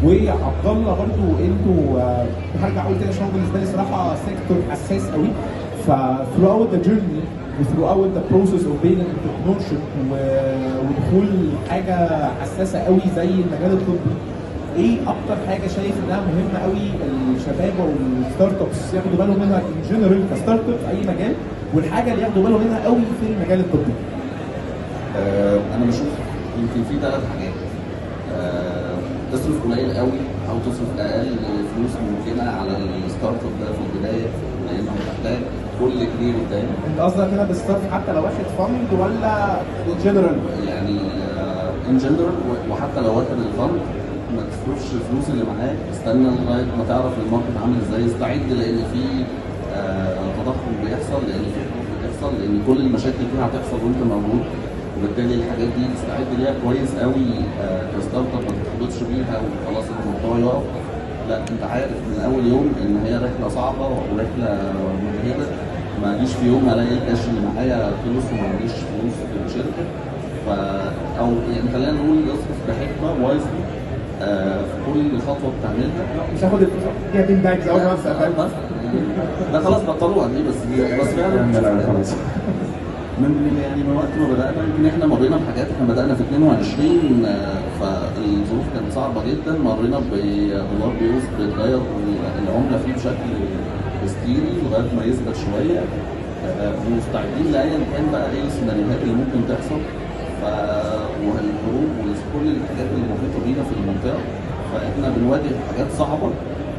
وعبد الله برضو انتوا، هرجع اقول تاني عشان هو بالنسبة لي صراحة sector حساس قوي. ف throughout the journey و throughout the process of being entrepreneurship ودخول حاجة حساسة قوي زي المجال الطبي، ايه اكتر حاجة شايف انها مهمة قوي الشباب وال startups ياخدوا بالهم منها in general ك startup في اي مجال، والحاجة اللي ياخدوا بالهم منها قوي في المجال الطبي؟ انا بشوف يمكن في 3 حاجات. تصرف قليل قوي او تصرف اقل فلوس ممكنة على ال startup ده في البداية، لانه هتحتاج كل جنيه قدام. انت قصدك هنا بالصرف حتى لو واخد fund ولا in general؟ يعني in general، وحتى لو واخد ال fund ما تصرفش الفلوس اللي معاك، استنى لغاية ما تعرف ال market عامل ازاي، استعد لان في تضخم بيحصل، لان في حروب بتحصل، لان كل المشاكل دي هتحصل وانت موجود، وبالتالي الحاجات دي تستعد ليها كويس قوي ك startup، ما تتحبطش بيها وخلاص الموضوع يقف. لا، انت عارف من اول يوم ان هي رحله صعبة ورحله مجهده، ما اجيش في يوم الاقي الكاش اللي معايا فلوس وما عنديش فلوس في الشركة. او يعني خلينا نقول اصرف بحكمه wisely في كل خطوة بتعملها. مش هاخد الفلوس فيها bean bags اول ما ابدا، ده خلاص بطلوها دي، بس فعلا خلاص من يعني من وقت ما بدانا، يمكن احنا مرينا بحاجات. احنا بدانا في 22، فالظروف كانت صعبة جدا، مرينا بدولار بيتغير العملة فيه بشكل هستيري لغاية ما يثبت شوية، ومستعدين لايا كان بقى ايه السيناريوهات اللي ممكن تحصل، والحروب وكل الحاجات اللي محيطه بينا في المنطقة. فاحنا بنواجه حاجات صعبة،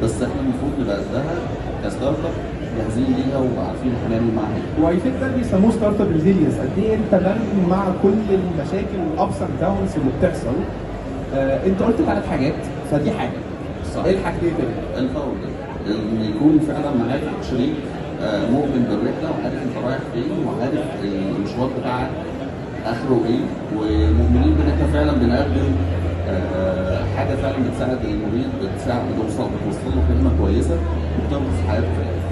بس احنا المفروض نبقى قدها ك startup، جاهزين ليها وعارفين هنعمل معاها ايه. و I think ده بيسموه startup resilience، قد ايه انت مرن مع كل المشاكل وال ups and downs اللي بتحصل. انت قلت 3 حاجات، فدي حاجة. صح. ايه الحاجتين التانية؟ ال founder، ان يكون فعلا معاك شريك مؤمن بالرحله وعارف انت رايح فين وعارف المشوار بتاعك اخره ايه، ومؤمنين بان احنا فعلا بنقدم حاجة فعلا بتساعد المريض، بتساعد بتوصل له خدمة كويسة وبتنقذ حياته في الاخر.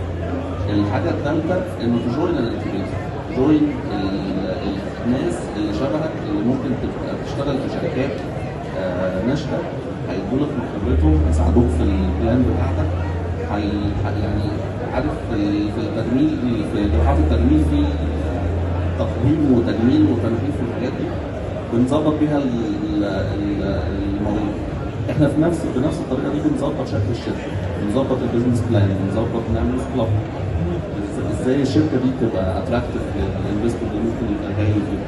الحاجة الثالثة انه ت join ال incubator، join الناس اللي شبهك اللي ممكن تبقى تشتغل في شركات ناشئة، هيدولك من خبرتهم، هيساعدوك في ال plan بتاعتك، يعني عارف في التجميل، في جراحات التجميل في تقويم وتجميل وتنحيف والحاجات دي بنظبط بيها المريض. احنا في بنفس الطريقة دي بنظبط شكل الشركة، بنظبط ال business plan، بنظبط نعمل scale up، ازاي الشركة دي تبقى attractive لل investor اللي ممكن يبقى جاي فيها.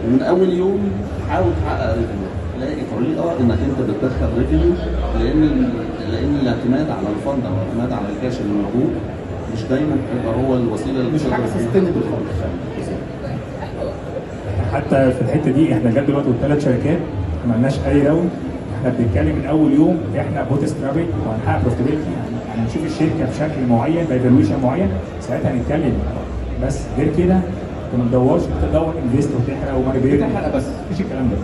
ومن اول يوم حاول تحقق revenue، لاقي طريقه انك انت بتدخل revenue، لان الاعتماد على ال fund او الاعتماد على الكاش اللي موجود مش دايما هيبقى هو الوسيلة اللي مش حاجة sustainable خالص. حتى في الحتة دي احنا لغاية دلوقتي والثلاث شركات ما عملناش اي round. احنا بنتكلم من اول يوم احنا bootstrapping وهنحقق profitability، هنشوف الشركة بشكل معين ب evaluation معين ساعتها هنتكلم، بس غير كده انت ما تدورش، تدور invest وتحرق وما بتحرق بس، مفيش الكلام ده.